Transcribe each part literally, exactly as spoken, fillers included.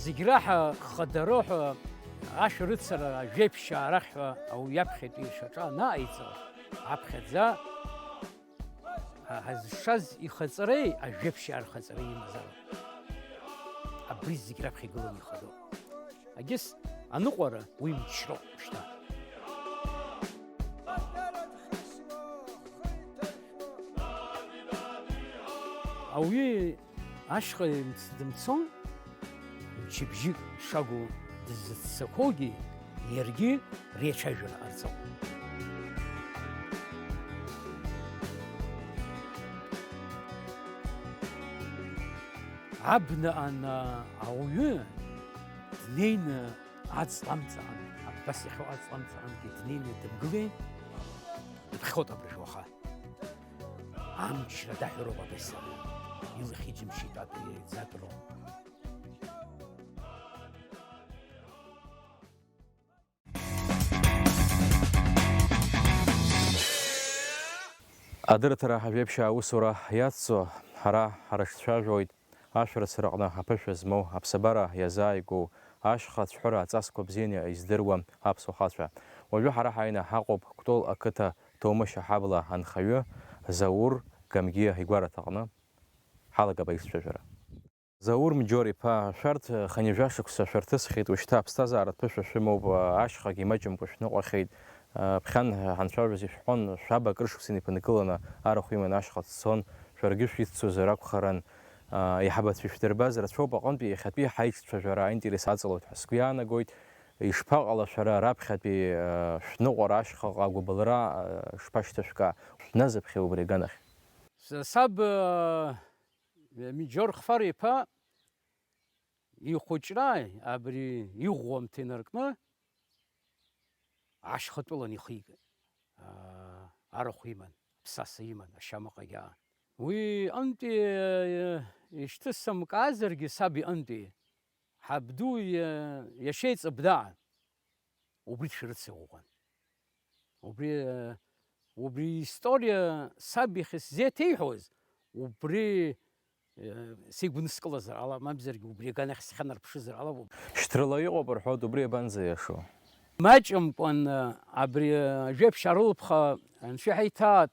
Зегь раҳа хадара ҳәа ашәарыцара ажәеиԥшьаа рахь ҳәа ауаҩ иаԥхьатәи ишаҿа анааиҵо, аԥхьаӡа ҳазшаз ихаҵареи ажәеиԥшьаа рхаҵареи имазароуп. Абри зегь раԥхьа игыланы ихадоуп. Егьыс аныҟәара уи мчроуп шьҭа. Ауаҩы ашьха имц-, дымцо, мчыбжьык шагу дызццакугьы, иаргьы реицәажәара ҟарҵон. Абнаҟа ауаҩы днеины аҵла амҵаҟан, абас иахьоу аҵла амҵаҟангьы днеины дымгылеи, дыԥхьоит абыржә уаха. Амчра даҳәароуп абри сара, илахь иџьымшьеит атәи ӡатәроуп. Адырраҭара ажәеиԥшьаа аусура иацҵо, ҳара ҳрыҿцәажәоит ашәарыцараҟны аԥышәа змоу, аԥсабара иазааигәоу, ашьха ацәҳәыра аҵасқәа бзианы издыруа аԥсуа хацәа. Уажәы ҳара ҳааины ҳаҟоуп Кәтол ақыҭа Ҭоумышь аҳабла анхаҩы Заур Гамгиа игәараҭаҟны. Ҳалагап аицәажәара. Заур Мџьор-иԥа, шәарҭ хынҩажәа шықәса шәарҭысхьеит, ушьҭа аԥсҭазааратә ԥышәа шәымоуп, ашьхагьы имаҷымкәа шәныҟәахьеит. Ԥхьан ҳанцәажәоз ишәҳәон, шәаб акыр шықәса инеиԥынкыланы арахә иманы ашьха дцон, шәаргьы шәиццозар акәхарын. Аиҳабацәа ишәдырбаз рацәоуп, аҟынтәи иахьатәи ҳаицәажәара аинтерес аҵалоит ҳәа сгәы иаанагоит. Ишԥаҟала шәара раԥхьатәи шәныҟәара ашьхаҟа агәыбылра шԥашьҭышәкаа? Шәназыԥхьеи убри аганахь? Са-, саб, Миџьор Хфар-иԥа ихәыҷра абри иӷәӷәамҭа инаркны ашьхатәылан ихигеит. Аа, арахә иман, аԥсаса иман, ашьамаҟагьы аан. Уи антәи, э, ишьҭысымкаазаргьы саб иҟынтәи, ҳабду иа-, иашьеиҵбы даан. Убри дшәарыцара ӷәӷәан. Убри, э, убри иисториа саб иахьысзеиҭеиҳәоз, убри, э, сигәныскылазар ала, мамзаргьы убри аганахь схьанарԥшызар ала, уб- Шьҭрала иҟоуп рҳәоит, убри абанӡа иашоу? Маҷымкәан, э, абри, э, ажәеиԥшь арылԥха анцәа иҳаиҭаат,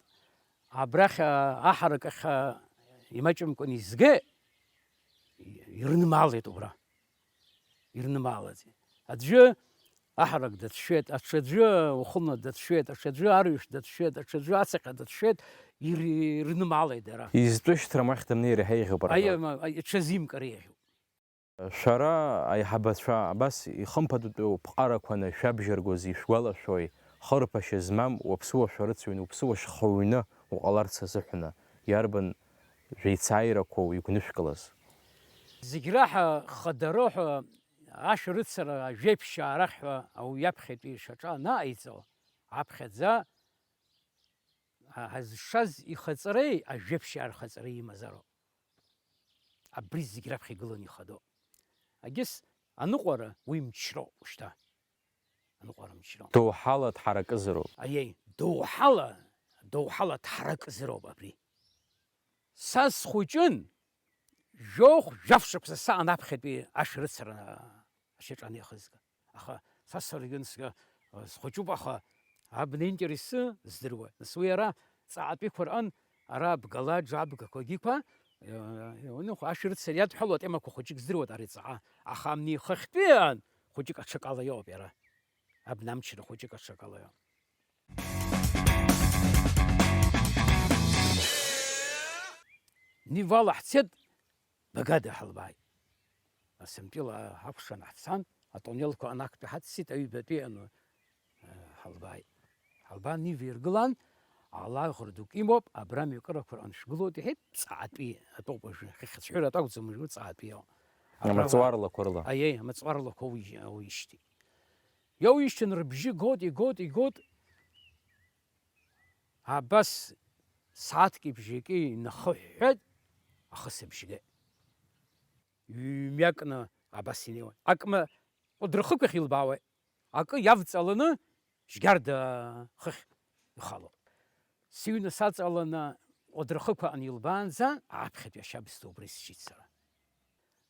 абрахь, э, аҳаракахь, э, имаҷымкәан изгеит, ирнымаалеит убра. Ирнымаалаӡеит. Аӡәы аҳарак дацәшәеит, аҽаӡәы уахынла дацәшәеит, аҽаӡәы арҩаш дацәшәеит, аҽаӡәы ацаҟьа дацәшәеит, ир-, ирнымаалеит дара. Изтәышьҭрам ахь дымнеир иаҳа еиӷьуп, рҳәоит. Аиеи, ма-, аҽазимкыр еиӷьуп. Шәара, аиҳабацәа, абас ихымԥадатәу ԥҟарақәаны шәабжьаргоз ишәгәалашәои, хырԥашьа змам уаԥсуа шәарыцаҩны, уаԥсуа шьхыҩны уҟаларц азыҳәаны иарбан жәеицааирақәоу игәнышәкылаз? Зегь раҳа хадара ҳәа ашәарыцара ажәеиԥшьаа рахь ҳәа ауаҩ иаԥхьатәи ишаҿа анааиҵо, аԥхьаӡа ҳазшаз ихаҵареи ажәеиԥшьаа рхаҵареи имазароуп. Абри зегь раԥхьа игыланы ихадоуп. Егьыс аныҟәара уи мчроуп шьҭа. Аныҟәара мчроуп. Доуҳала дҳаракызароуп. Аиеи, доуҳала, доуҳала дҳаракызароуп абри. Са схәыҷын, жәохә, жәаф шықәса саан аԥхьатәи ашәарыцара ашьаҿа анеихызга. Аха са саргьы сга-, схәыҷуп, аха абна интересы здыруа. Нас уи ара ҵаҟатәиқәа рҟын, ара Бгалаџ абгақәагьы қәа, э, э, уныхә, ашәарыцара иадҳәалоу атемақәа хәыҷык здыруеит ари ҵаҟа. Аха амни хыхьтәиаан хәыҷык аҽакала иоуп иара. Абна амчра хәыҷык аҽакала иоуп. Нивала ҳцеит, Багада ҳалбааит. Асымтәыла ҳакәшан ҳцан, атоннелқәа анактәи ҳаццеит, аҩбатәи ану, э, ҳалбааит. Ҳалбаа Нива иргылан, алаӷырӡ дук имоуп, абра мҩакырақәа рҟны шәгылоит, иҳәеит, ҵаатәи атәоуп уажәы. Хыхь ацәҳәыра атәы акәӡам уажәы, ҵаатәи иоуп. Абра амаҵуарлақәа рыла. Аиеи, амаҵуарлақәа уи-, уишьҭит. Иоуишьҭын рыбжьы гот, игот, игот. Абас сааҭки бжаки инахыҳәҳәеит, ахысыбжьгеит. Ҩ-мҩакны абас инеиуан. Акы ма Ҟәыдрахықәахь илбаауеит. Акы иавҵаланы Жьгьарда хыхь ихалон. Сыҩны саҵаланы Ҟәыдрахықәаҟны илбаанӡа, аԥхьатәи ашьабсҭа убра исшьит сара.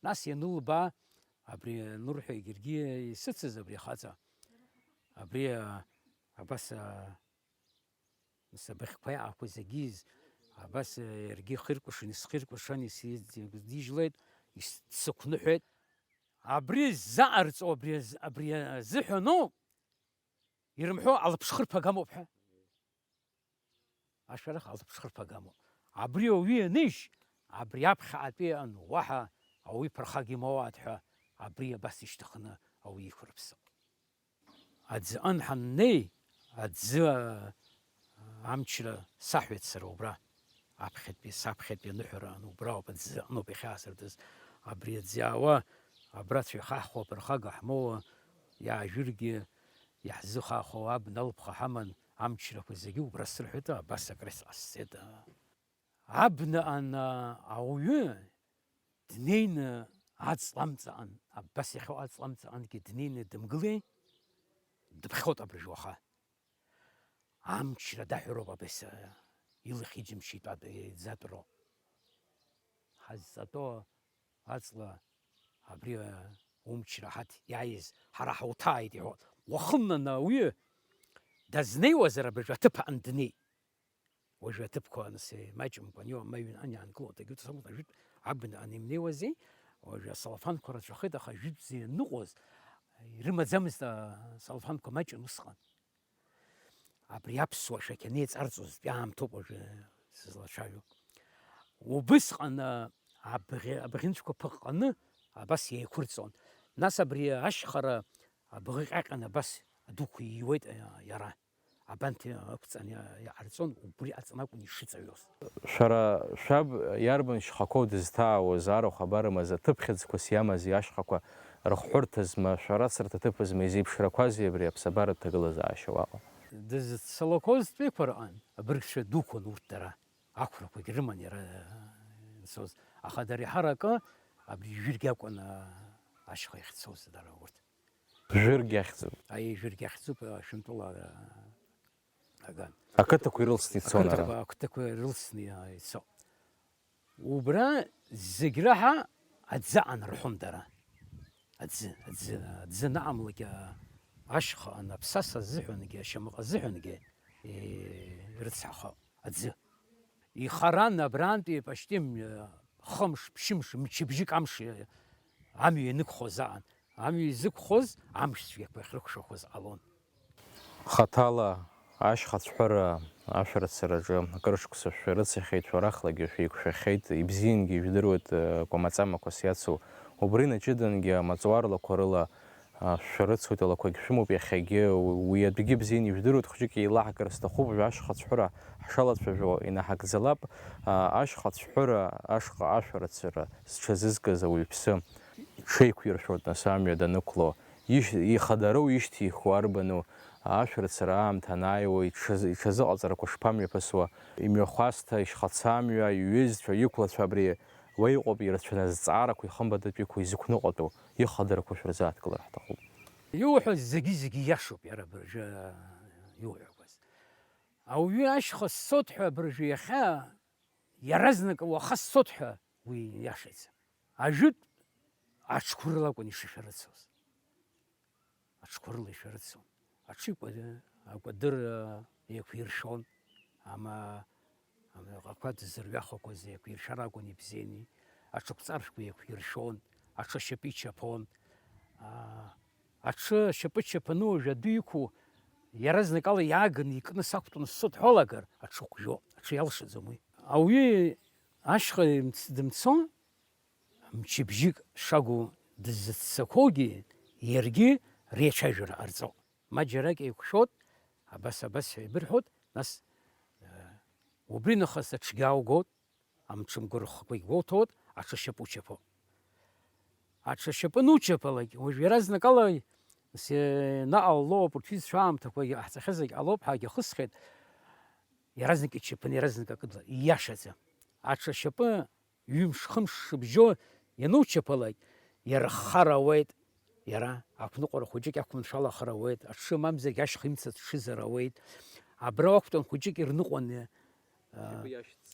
Нас ианылба, Абри анырҳәа, егьыргьы исыцыз абри ахаҵа. Абри, а, абас, а, сабыхьқәа иаақәа зегьы из, абас, а, иаргьы ихиркәашан, исхиркәашан, исидижьлеит, ис-, дсықәныҳәеит. Абри ззаҟарҵо, абри аз-, абри азыҳәаноуп, ирымҳәо алаԥшхырԥагамоуп ҳәа. Ашәарах алаԥшхырԥагамоуп. Абри ауаҩы ианижь, абри аԥхьаҟатәи иҟан, уаҳа ауаҩы ԥырхага имоуааит ҳәа, абри абас ишьҭыхны ауаҩы иқәырԥсоуп. Аӡҟан ҳаннеи, аӡы, а, амчра саҳәеит сара убра. Аԥхьатәи, саԥхьатәи аныҳәара убра ауп, аӡы аҟноуп иахьаасыртыз. Абри аӡы иаауа, абрацәа ихаҳхуа, ԥырхага ҳмоуа, иаажәыргьы, иаҳзыхаахо абна алԥха ҳаман, амчрақәа зегьы убра сырҳәеит, абас акрес ҟасҵеит. Абнаҟан ауаҩы днеины аҵла амҵаҟан, абас иахьоу аҵла амҵаҟангьы днеины дымгылеи, дыԥхьоит абыржә уаха. Амчра даҳәароуп абас, илахь иџьымшьеит иӡатәроу. Ҳазҵатәоу аҵла абри умчра ҳаҭ иааиз ҳара ҳауҭааит иҳәо. Уахынланы ауаҩы дазнеиуазар абыржә аҭыԥ аҟны днеит. Уажәы аҭыԥқәа аныс маҷымкәа ани-, ма ҩынҟа иаанкылоит, егьырҭ самоҭ ажәытә абнаҟа имнеиуази, уажәы асалафанқәа рацәахеит, аха ажәытәӡа ианыҟоз ирымаӡамызт асалафанқәа маҷын усҟан. Абри аԥсуа шәақь анеиҵарҵозтәи аамҭоуп уажәы сызлацәажәо. Убысҟан, а, абӷьы-, абӷьынцәқәа ԥыҟҟаны абас еиқәырҵон. Нас абри ашьхара абӷьы ҟьаҟьаны абас адуқәа ииуеит, а, иара. Абанҭ ықәҵаны иа-, иҟарҵон, убри аҵан акәын ишыҵаҩуаз. Шәара шәаб иарбан шьхақәоу дызҭаауаз, арахә абарымаз, аҭыԥ хьыӡқәас иамази ашьхақәа рыхҳәырҭазма, шәарацарҭа ҭыԥызма, изеиԥшрақәази абри аԥсабаратә ҭагылазаашьа уаҟа? Дызцалақәоз тәеиқәа рҟан абыргцәа дуқәан урҭ дара, ақәрақәагь рыман иара, э, инцоз, аха дара иаҳаракы абри жәыргь акәын, э, ашьха иахьцоз дара урҭ. Жәыргь ахьӡуп. Аи, жәыргь ахьӡуп, э, шәынтәыла, э, аган. Ақыҭақәа ирылсны ицон ара. Ақыҭақәа, ақыҭақәа ирылсны, э, ицо. Убра зегь раҳа аӡы аан рҳәон дара. Аӡы, аӡы, аӡы анаҟамлакь, а, ашьха анаԥсаса азыҳәангьы, ашьамаҟа азыҳәангьы, э, ирыцҳахо аӡы. Ихаран абрантәи паштим, э, хымш, ԥшьымш, мчыбжьык амш, э, амҩа ианықәхоз аан. Амҩа изықәхоз амш цәгьақәа иахьрықәшәахоз ҟалон. Хаҭала ашьха ацәҳәыра ашәарыцараҿы акыр шықәса шәарыцахьеит, шәарахлагьы шәеиқәшәахьеит, ибзиангьы ижәдыруеит, э, кәамаҵамақәас иацу. Убри наҷыдангьы амаҵуар лақәа рыла, а, шәарыцоит, алақәагь шәымоуп иахьагьы, уи атәгьы бзианы ижәдыруеит, хәыҷык еилаҳкыр сҭахуп, уажәы ашьха ацәҳәыра ҳшалацәажәо инаҳагӡалап, а, ашьха ацәҳәыра ашҟа ашәарыцара зҽазызкыз ауаҩԥсы иҽеиқәиршәоит, нас, амҩа данықәло. Ишь-, ихадароу ишьҭихуа арбану, ашәарыцара аамҭа анааиуа иҽаз-, иҽазыҟаҵарақәа шԥамҩаԥысуа? Имҩахәасҭа, ишьхацамҩа, иҩызцәа, иқәлацәа абри уа иҟоуп ирацәаны азҵаарақәа ихымбатәатәиқәа изықәныҟәатәу, ихадарақәа шәырзааҭгылар ҳҭахуп. Иуҳәаз зегьы-зегьы иашоуп, иара абыржәы иуҳәақәаз. Ауаҩы ашьха ссоит ҳәа абыржәы иахьа иаразнак уаха ссоит ҳәа уи иашаӡам. Ажәытә аҽқәа рыла акәын ишышәарыцоз. Аҽқәа рыла ишәарыцон. Аҽы икәа-, акәадыр, а, еиқәиршәон, ама, амҩаҟақәа дызырҩахақәаз еиқәиршәар акәын ибзианы, аҽықәҵаршәқәа еиқәиршәон, аҽы ашьапы ичаԥон. А, аҽы ашьапы чаԥаны уажә адәы иқәу, иаразнакала иааганы икны сақәтәаны сыдҳәалагар, аҽы хәжәо, аҽы иалшаӡом уи. Ауаҩы ашьха имц-, дымцо, мчыбжьык шагу дызццакугьы, иаргьы реицәажәара ҟарҵо. Ма џьарак еиқәшәот, абас, абас ҳәа еибырҳәот, нас, э, убри нахыс аҽгьы ааугот, амҽымгәырхақәагь гәоуҭот, аҽы ашьапы учаԥо. Аҽы ашьапы анучаԥалак, уажә иаразнакала, се-, наҟ аллоуп, урҭ ҩызцәа аамҭақәагьы ҟаҳҵахьазаргь ҟалоуп, ҳәагьы ахысхьеит, иаразнак ичаԥаны, иаразнак акыдла, ииашаӡам. Аҽы ашьапы ҩымш-хымш шыбжьо ианучаԥалак, иара ххар ауеит, иара ақәныҟәара хәыҷык иақәымшәалахар ауеит, аҽы мамзаргь ашьха имца ҭшызар ауеит. Абра уақәтәан хәыҷык ирныҟәаны, а,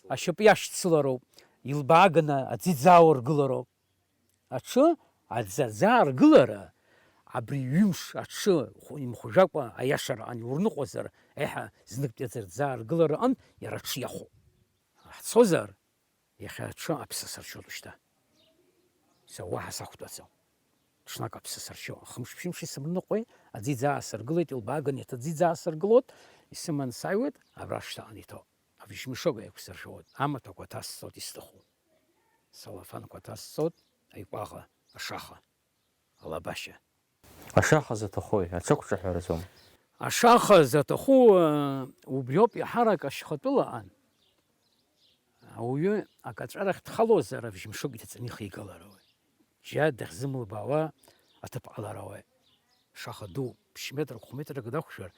ашьапы иашьцылароуп, илбааганы аӡы иӡаауа ргылароуп. Аҽы Аӡ-, аӡы ааргылара, абри ҩымш аҽы хә-, имхәжәакәа, аиашараан иурныҟәозар, еиҳа зныктәи аӡы рӡы ааргылараҟын иара аҽы иахәо. Ҳцозар, иахьа аҽы аԥсы сыршьоит уажәшьҭа. Са уаҳа сақәтәаӡом. Ҽнак аԥсы сыршьо, хымш-ԥшьымш исымныҟәеи, аӡы иӡаасыргылеит, илбааган иаҭа аӡы иӡаасыргылоит, исыман сааиуеит, абра шьҭаҟа иҭоуп. Абжьмшыгә еиқәсыршәоит, амаҭәақәа ҭасҵоит исҭаху. Салафанқәа ҭасҵоит, аикәаӷа, ашаха, алабашьа. Ашаха заҭахои, аҽықәҿаҳәаразоума? Ашаха заҭаху, э, убриоуп иаҳарак ашьхатәылаҟан. Ауаҩы акаҵәарахь дхалозар, абжьмшыгә иҭаҵаны ихигалар ауеит. Џьа дахьзымлыбаауа аҭыԥ ҟалар ауеит. Шаха ду, ԥшь метрак, хә метрак дақәшәар,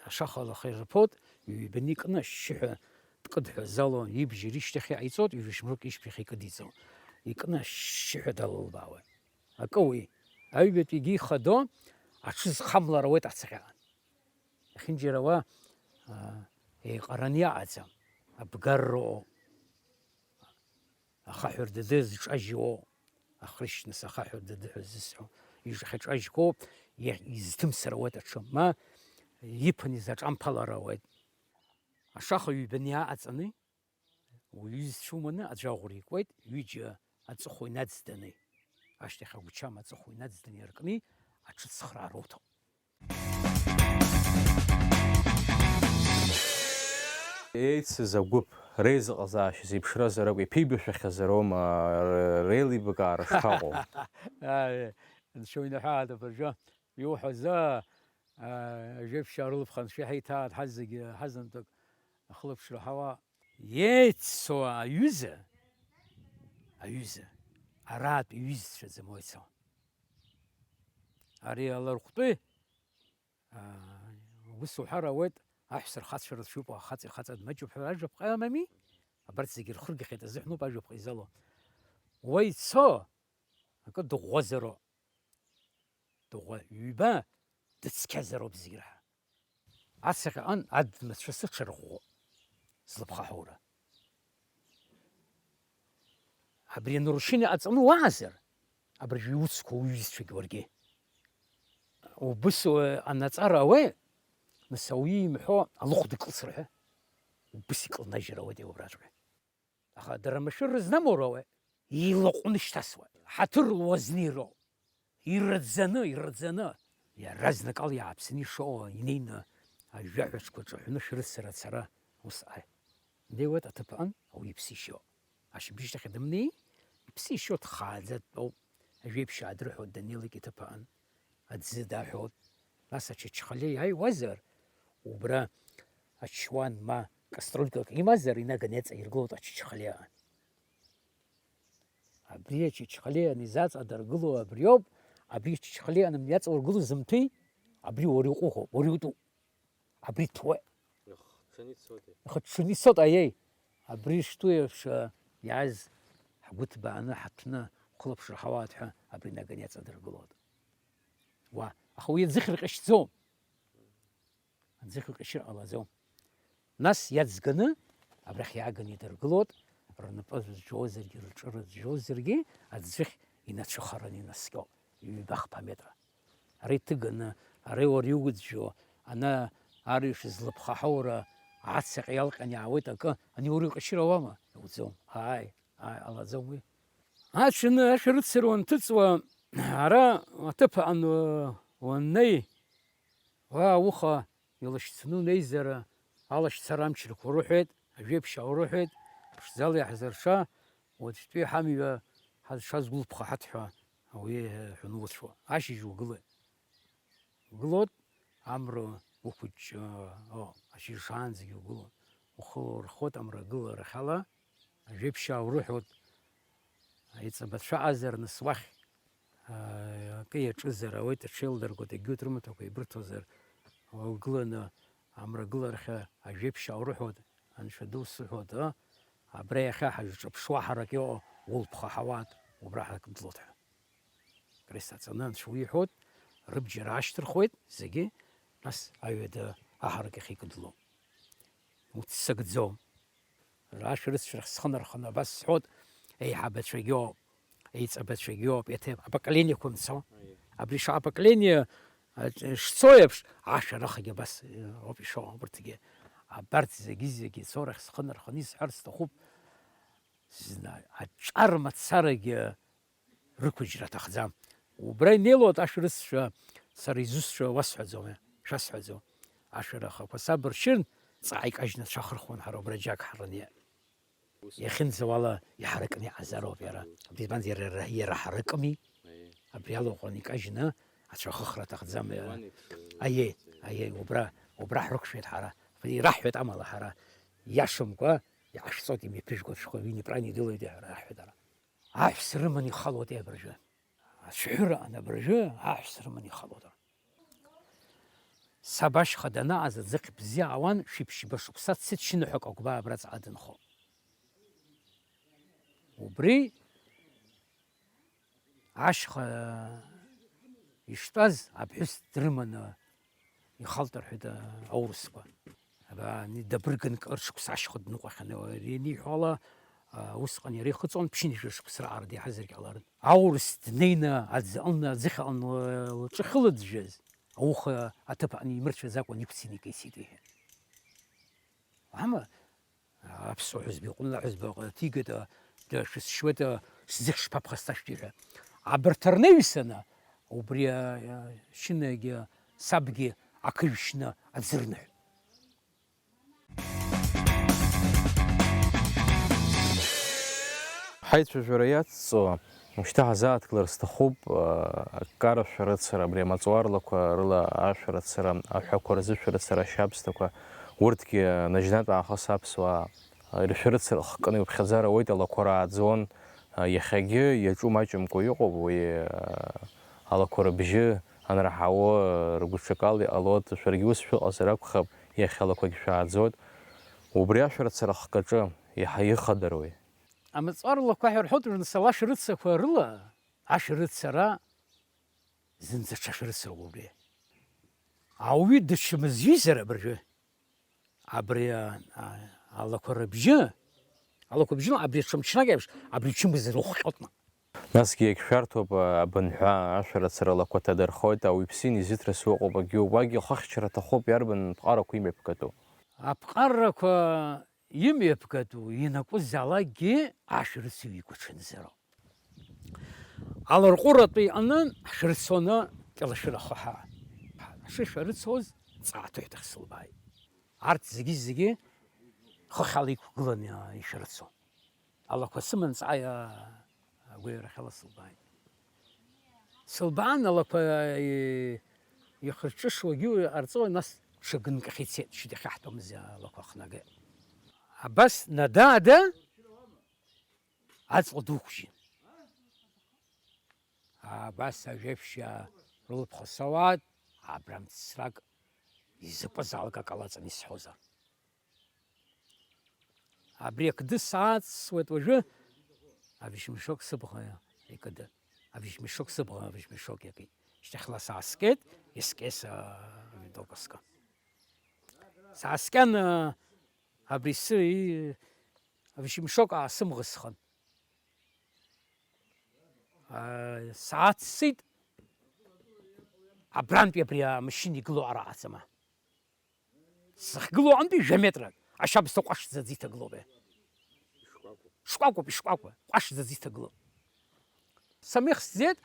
ашаха лаха ирԥоит, ҩбаны икны ашьшьыҳәа дкыдҳәазало, ибжьы рышьҭахь иҟаиҵоит, ҩажәа шьмрык ишьҭахь икыдиҵо. Икны ашьшьыҳәа далылбаауеит. Акы уи, аҩбатәигьы ихадо, аҽы зхамлар ауеит ацаҟьаҟа. Иахьынџьара уа, аа, еиҟараны иаҟаӡам, абгарроу. Ахаҳә рдыды зҿажьуоу, ахрышьныс ахаҳә рдыды ҳәа ззысҳәо, ижхьаҿажьқәоу, иа-, изҭымсыр ауеит аҽы, ма иԥан изаҿамԥалар ауеит. Ашаха ҩбаны иааҟаҵаны, уҩызцәа уманы аӡәаӷәра икуеит, ҩыџьа аҵыхәа инаӡданы, ашьҭахь агәчам аҵыхәа инаӡданы иаркны аҽыцхраара уҭоуп. Еицыз агәыԥ реизыҟазаашьа зеиԥшразар акәу, иԥеибашәахьазароума, р-, реилибакаара шԥаҟоу? Аи, анцәа уинаҳәааит абыржәы, иуҳәаз, аа, ажәеиԥшьаа рылыԥха анцәа иҳаиҭааит, ҳазегьы ҳазынтәык ахылаԥшра ҳауа. Еиццо аҩыза, аҩыза, араатә иҩызцәа ӡамоицо. Ари алархәтәы, аа, ус уҳәар ауеит, аҳәса рхацәа рацәоуп, ахаҵа ихаҵа дмаҷуп ҳәа ажәаԥҟа амами? Абарҭ зегьы рхыргахьеит азыҳәан ауп ажәаԥҟа изало. Уа ицо, акы дыӷәӷәазароуп. Дыӷәӷәа-, ҩба дыцқьазароуп зегь раҳа. Ацаҟьаҟан адмацәа сыҽырӷәӷәо, злыԥхаҳәоура. Абри анарушение ҟаҵаны уаазар, абыржәы иуцқәа уҩызцәагь уаргьы. Убыс, э, анаҵара ауеи, нас ауаҩы имҳәо алыхә дыкылсыр ҳәа, убыс икылнажьыр ауеит убраҵәҟьа. Аха дара машәыр рызнамоуроуеи, илаҟәны шьҭасуа, ҳаҭыр луазнеироу, ирраӡаны, ирраӡаны, иаразнакала иааԥсаны ишоуа, инеины ажәаҳәаҿқәа ҿаҳәаны шәрыцара ацара, ус ааи. Днеиуеит аҭыԥ аҟны, ауаҩы иԥсы ишьо. Ашьыбжьышьҭахь дымнеи, иԥсы ишьо дхааӡа дтәоуп, ажәеиԥшьаа дырҳәоит даннеилак иҭыԥ аҟны. Аӡы даҳәоит. Нас ачачхалиа иааиуазар, убра ачуан ма кастролька акы имазар, инаганы иаҵаиргылоит ачачхалиа. Абри ачачхалиа изаҵадыргыло абриоуп, абри ачачхалиа иаҵаургыло зымҭәи, абри уара иуҟәыӷоуп, уара иутәуп. Абри ҭәуеит. Ихҽны ицоит. Ихҽны ицоит, аиеи. Абри шҭәу еиԥш, а, иааз ҳгәы ҭбааны ҳаҭәны ҳхылаԥшыр ҳауааит ҳәа абри наганы иаҵадыргылоит. Уа, аха уи аӡыхь рҟьашьӡом. Аӡыхь рҟьашьыр ҟалаӡом. Нас иаӡганы абрахь иааганы идыргылоит, рнапы зжьозаргьы, рҿы рызжьозаргьы аӡыхь инацәыхараны инаскьоуп, ҩба-хԥа метра. Ара иҭыганы, ара уара иуӡәӡәо, ана арҩаш злыԥхаҳаура ацаҟьа иалҟьаны иаауеит акы, ани уара иҟьашьыр ауама? Иауӡом. Ааи, ааи, ҟалаӡом уи. Аҽны ашәарыцара уанҭыҵуа, ара аҭыԥ аҟны уаннеи, уа ауха илашьцаны унеизар, алашьцара амчрақәа урыҳәеит, ажәеиԥшьаа урыҳәеит, ԥшӡала иаҳзырша, уаҵәтәи ҳамҩа ҳазшаз гәылԥха ҳаҭ ҳәа ауаҩы ҳәа уцәуа. Ашьыжь угылоит. Угылоит, амра уқәыҷҷо, о, ашьыжь шаанӡагьы угылоит. Ухы лаурхоит амра агыларахьала, ажәеиԥшьаа урыҳәоит. Аиҵбацәа аҟазар нас уахь, аа, акы иаҿызар ауеит, аҽеилдыргоит, егьырҭ рымаҭәақәа еибырҭозар, угыланы амра агыларахьа ажәеиԥшьаа урыҳәоит, анцәа ду сыҳәоит, ы, абра иахьа ҳазҿыԥшуа ҳарак иҟоу улԥха ҳауаат, убра ҳарак длоҭ ҳәа. Крест аҵаны анцәа уиҳәоит, рыбџьар аашьҭырхуеит зегьы, нас аҩада аҳарак иахьа икыдло. Уццакӡом. Рашәарыцәарахь схы нарханы абас сҳәоит, еиҳабацәагьоуп. Еиҵбацәагьоуп, иаҭе-, апоколениақәа мцо. Абри шаҟа апоколениа, а, шцо еиԥш, ашәарахагьы абас, э, ауп ишоу, урҭгьы. Абарҭ зегьы-зегьы цорахь схы нарханы исҳәар сҭахуп, зны аҿар мацарагьы рықәыџьра аҭахӡам. Убра инеилоит ашәарыццәа, сара изусҭцәа уасҳәаӡом, шәасҳәаӡом. Ашәарахақәа сабыршьырн, ҵаа икажьны ацәа ахырхуан ҳара убра џьак ҳарыниа. Иахьынӡауала иҳаракны иҟазароуп иара. Абри избанзар иара, иара ҳаракыми. Абри ала уҟан икажьны ацәа ахыхра аҭахӡам. Аиеи, аиеи, убра, убра ҳрықәшәеит ҳара. Ираҳҳәеит амала ҳара. Иашамкәа, иҟашәҵоит, имҩаԥыжәго шәҟәы ҩынҩажәа идылоит ҳәа раҳҳәеит ара. Аҳәса рыманы ихалоит абыржәы. Ацәҳәыра абыржәы аҳәса рыманы ихалоит. Саб ашьха данааз аӡыхь бзиа аауан, шәиԥшьба шықәса дцеит шьныҳәак агәбаа абра ҵаҟа дынхо. Убри ашьха иштәаз абҳәыс дрыманы ихалт рҳәеит, а, аурысқәа. Ани дабыргын кыр шықәса ашьха дныҟәахьан, ианиҳәо ала, а, усҟан иара ихыҵуан, ԥшьынҩажәа шықәса раҟара деиҳазаргьы ҟаларын. Аурыс днеины аӡы аҟны, аӡыхь аҟны лҿы ахьылыӡәӡәаз, ауха аҭыԥ аҟны имырцәаӡакәан иқәцины икеисит иҳәеит. Уаҳама, аԥсуа ҳәызба иҟны аҳәызба ҭигеит, а, да, шәысшьуеит, а, сӡыхь шԥаԥхасҭашәтәи ҳәа. Абарҭ рнаҩсаны, убри, а, а, шьынагьы сабгьы ақыжә шьны аӡы рныҳәт. Ҳаицәажәара иацҵо, шьҭа ҳазааҭгылар сҭахуп, аккара шәарыцара, абри амаҵуар лақәа рыла ашәарыцара, аҳәақәа рзышәарыцара, ашьабсҭақәа, урҭгьы наџьнатә аахыс аԥсуаа иршәарыцара хкны иуԥхьаӡара ауеит, алақәа рааӡон, иахьагьы иаҿу маҷымкәа иҟоуп уи, алақәа рыбжьы анраҳауо, ргәыҽакала иҟалоит, шәаргьы ус шәыҟазар акәхап, иахьа алақәагь шәааӡоит. Убри ашәарыцара хкаҿы иаҳа ихадароуи? Амаҵуар лақәа ҳәа рҳәоит, уажәы нас алашәарыцақәа рыла ашәарыцара зынӡа ҽа шәарыцароуп убри. Ауаҩы дычмазаҩызар абыржәы, абри, а, а, алақәа рыбжьы, алақәа бжьы, абри аҽа мчрак еиԥш, абри чымазара ухҟьоит наҟ. Насгьы иагьшәарҭоуп, а, абынҳәа, ашәарыцара алақәа ҭадырхоит, ауаҩԥсы инизыҭрысуа ыҟоуп, акгьы уагь ихыхьчара аҭахуп, иарбан ԥҟарақәа имҩаԥгатәу? Аԥҟарақәа имҩаԥгатәу ианакәызаалакгьы ашәарыцаҩ игәаҽанызароуп. Аларҟәыратәы иҟаны ҳшәырцоны Кьалашәыр ахы ҳа-, ҳшышәарыцоз ҵааҭыҳәҭахь сылбааит. Арҭ зегьы-зегьы хыхь ала иқәгыланы ишәарыцон. Алақәа сыман ҵаа агәаҩарахьала сылбааит. Сылбаан алақәа, и-, ихырҿышуагьы ҟарҵо, нас ҽа гынкахь ицеит, шьҭахьаҳтәымзи алақәа ахнагеит. Абас нада-ада аҵла дуқәжьын. Абас ажәеԥшьаа рылԥха сауаат, абра мцрак изакәызаалак акалаҵан исҳәозар. Абри ақды саацуеит уажәы, авишмишок сыбӷа икыды. Авишмишок сыбӷа, авишмишок иакит. Шьҭахьла сааскьеит, искьеит са авидок аскы. Сааскьан, а, абри сы-, и-, авишмишок аасымӷысхын. Аа, сааццеит, абрантәи абри амашьына игылоу ара аҵама. Сахьгылоу аҟынтәи жәа метрак, ашьабсҭа ҟәашӡаӡа иҭагылоуп, е. Шкәакәоуп, ишкәакәа, ҟәашӡаӡа иҭагылоуп. Самых сзеит,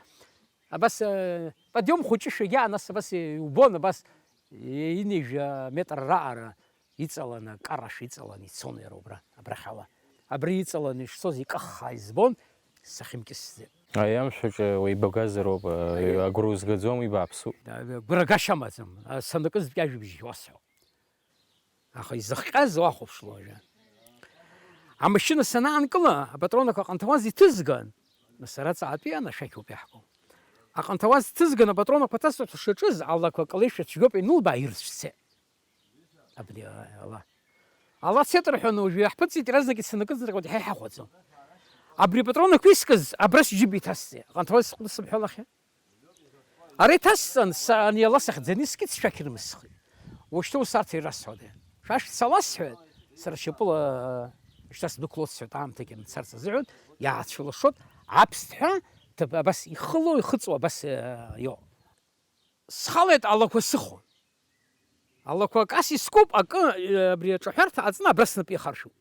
абас, э, подиом хәыҷышәагьы, нас абас, э, иубон, абас, э, инеи жәа метр раҟара. Иҵаланы, акарашә иҵаланы ицон иара убра, абрахьала. Абри иҵаланы ишцоз икаххаа избон, сахьымкьысӡеит. Аи амшә аҿы уеибагазароуп, агәра узгаӡом, уи бааԥсуп. Да, гәрагашьа амаӡам, а, санакыз бкьажәбжь уасҳәо. Аха изыхҟьаз уахәаԥшло уажәы. Амашьына санаанкыла, апатронақәа аҟанҭауаз иҭызган, нас ара ҵаатәи анашәақь ауп иаҳку. Аҟанҭауаз ҭызган, апатронақәа ҭасырҭ шаҿыз, алақәа калеишәа цәгьоуп, инылбаа ирцәцеит. Абри ала. Ала цеит рҳәон, уажәы иаҳԥыҵит, иаразнак ицанакыҵ рҳәоит, иҳа иҳахәаӡом. Абри апатрон ақәискыз, абра сџьыба иҭасҵеит. Аҟанҭ уа сҟны сымҳәо лахьа. Ара иҭасҵан, са ани ала сахьӡаны искит, сшәақь ирмысхит. Уажәшьҭа ус арҭ ирасҳәода? Шәашәца ласҳәоит, сара шьапыла шьҭа сдәықәлоит сҳәоит, аамҭагьы мцарц азыҳәан, иаацәылашоит, Аԥсҭҳәа, ҭыԥ-, абас ихыло, ихыҵуа, абас, э, иоуп. Схалеит, алақәа сыхон. Алақәа акас искуп, акы, э, абри аҿаҳәарҭа аҵны абра снапы иахаршәуп.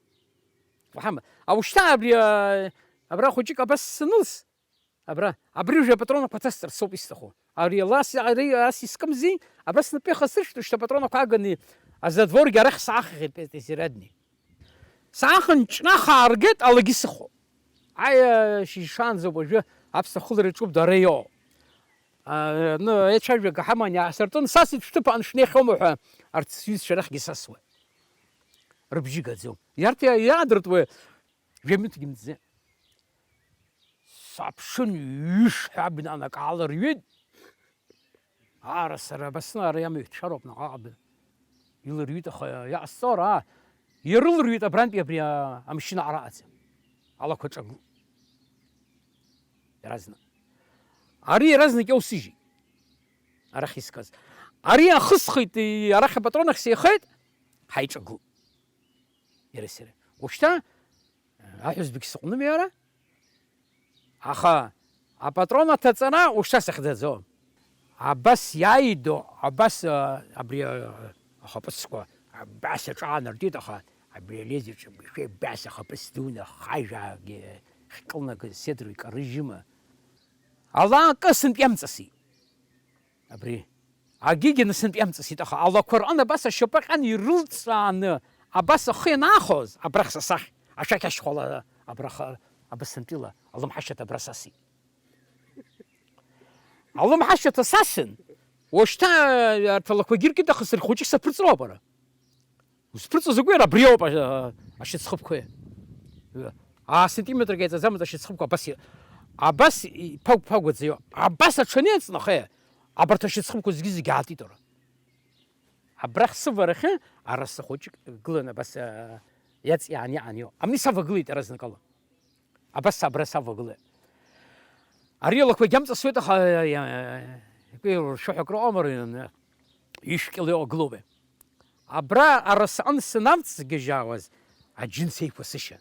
Уаҳама, а ушьҭа абри, э, абра хәыҷык абас санылс, абра, абри уже апатронақәа ҭасҵарц соуп исҭаху. Ари ала ас, ари ас искымзи, абра снапы иахасыршәт, ушьҭа апатронақәа ааганы, азадворгьы арахь саахахьеит, петезирядни. Саахан ҿнаха ааргеит, алагьы сыхо. Аиа, шьыжьшаанӡа уажәы аԥсахылара иҿуп дара иоу. А, ну, еицәажәага ҳаман иаасыртын, сасит шәҭыԥ аншнеихьоума ҳәа арҭ сҩызцәа рахьгьы сасуеит. Рыбжьы гаӡом. Иарҭ иа-, иаадыртуеи? Жәа-минуҭгьы мҵӡеит. Саԥшын, ҩышҳәа абна анакаала рҩит. Ара сара абасны ара иамыҩҭшәароуп наҟ-ааҟ абна. Илырҩит, аха иаҟасҵо ара ирылырҩит абрантәи абри а-, амашьына араҟаӡа. Алақәа ҿагылт. Иаразнак. Ари иаразнак иоусыжьит. Арахь искыз. Ари ахысхит, и-, арахь апатрон ахь сеихеит, ҳаиҿагылт. Иара сара. Ушьҭа, аҳәызбагь сыҟәным иара. Аха апатрон аҭаҵара ушьҭа сахьӡаӡом. Абас иааидо, абас, а, абри, а, ахаԥыцқәа абас аҿаанартит, аха абри алезвиаҿы абас ахаԥыц дуны, хажәаагьы хькылнагы седру икарыжьыма? Ала акы сынтә иамҵасит. Абри. Агьигьы насынтә иамҵасит, аха алақәа рҟын абас ашьапы ҟьан ирылҵааны, абас ахы ианаахоз, абрахь са сахь, ашәақь ашьхәала, абраха, абасынтәила, алымҳашьаҭа абра сасит. Алымҳашьаҭа сасын, уашьҭа арҭ алақәагьы иркит, аха саргь хәыҷык саԥырҵроуп ара. Узԥырҵуа закәи, ара абриоуп, а, ашьацхыԥқәеи. Аа сантиметрк еиҵаӡамызт ашьацхыԥқәа абас и-, абас иԥагә-ԥагәаӡа иоуп. Абас аҽанеиҵнахеи, абарҭ ашьацхыԥқәа зегьы-зегьы аатит ара. Абрахь сыварахьы араса хәыҷык гылан абас, а, иаҵиаан иаан иоуп. Амни савагылеит иаразнакала. Абас абра савагылеит. Ари алақәагь амҵасуеит, аха, а, а, а, акы иршәо ҳәа акрыҟоума, ишәкьала иҟагылоуп. Абра арасаҟны санавҵгьежьаауаз аџьынс еиқәа сышьан.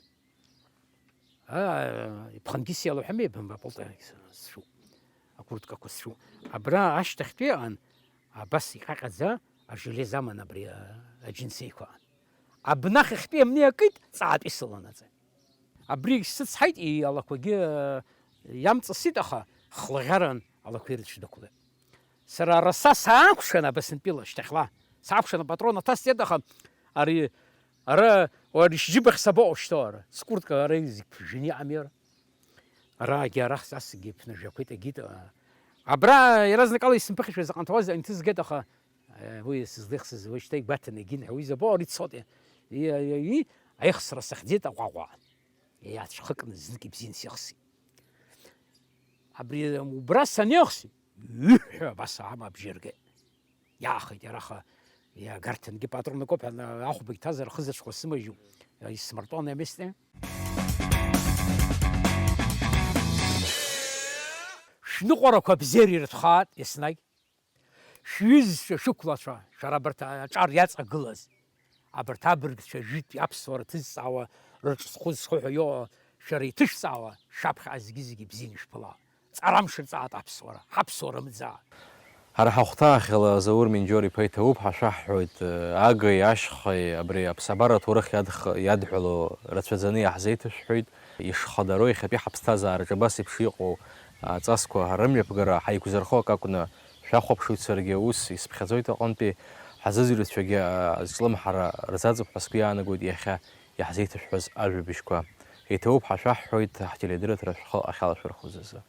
Аа, иԥхынгьы сиалоуҳәами, бымба, аполтергейст сшәуп, акурткақәа сшәуп. Абра ашьҭахьтәи аан, абас иҟьаҟьаӡа ажелез аман абри, а, аџьынс еиқәа аан. Абнахьахьтәи амни акит, ҵаатәи сыланаҵы. Абри сыцҳаит, и-, алақәагьы, а, иамҵасит, аха хлаӷьаран алақәа ирыцәдәықәлеит. Сара араса саакәшан абасынтәила шьҭахьла. Саакәшан апатрон аҭасҵеит, аха ари, ара, уара ишьџьыбахь сабаҟоу шьҭоу ара? Скуртка ара зегь ԥыжәжәаны иҟами ара. Араагьы арахь сасгьы ԥнажәақәеит, егьит, а, абра иаразнакала исымԥыхьашәа заҟанҭауаз анҭызгеит, аха, а, уи сызлеихсыз уажәшьҭа игәаҭаны егьин ҳәа уи забо ари цоте. И, и, и, аихсра сахьӡеит аҟәаҟәа. Иацәхыкны знык ибзиан сихсит. Абри убра санеихсит, ҩы-ҳәа абас аама абжьы иргеит. Иаахеит иара, аха иагарҭангьы патронак ауп ҳәа, ахәбагь ҭазар, хызаҽхәа сымажьуп, исмартәон аместеи. Шәныҟәарақәа бзиара ирыҭәхаат еснагь. Шәҩызцәа, шәықәлацәа, шәара абарҭ аҿар иаҵагылаз, абарҭ абыргцәа жәытә аԥсуара ҭызҵаауа, рыҿ зхәы зхыҳәа иоуа, шәара иҭышәҵаауа, шәаԥхьаҟа зегьы-зегьы бзианы ишәԥылаат. Ҵарамш рҵаат аԥсуара, ҳаԥсуара мыӡаа. Ҳара ҳахәҭаахьала Заур Минџьор-иԥа иҭабуп ҳәа шәаҳҳәоит, агеи ашьхеи абри аԥсабара аҭоурых иадх-, иадҳәало рацәаӡаны иаҳзеиҭашәҳәоит. Ишхадароу иахьатәи ҳаԥсҭазаараҿы абас еиԥш иҟоу аҵасқәа рымҩаԥгара ҳаиқәзырхо акы акәны шәахәаԥшуеит, саргьы ус исԥхьаӡоит аҟынтәи. Ҳазыӡырҩцәагьы, а, азҿлымҳара рзаҵоуп ҳәа сгәы иаанагоит иахьа иаҳзеиҭашәҳәаз ажәабжьқәа. Иҭабуп ҳәа шәаҳҳәоит ҳтеледырраҭара шәхы ахьалашәырхәыз азы.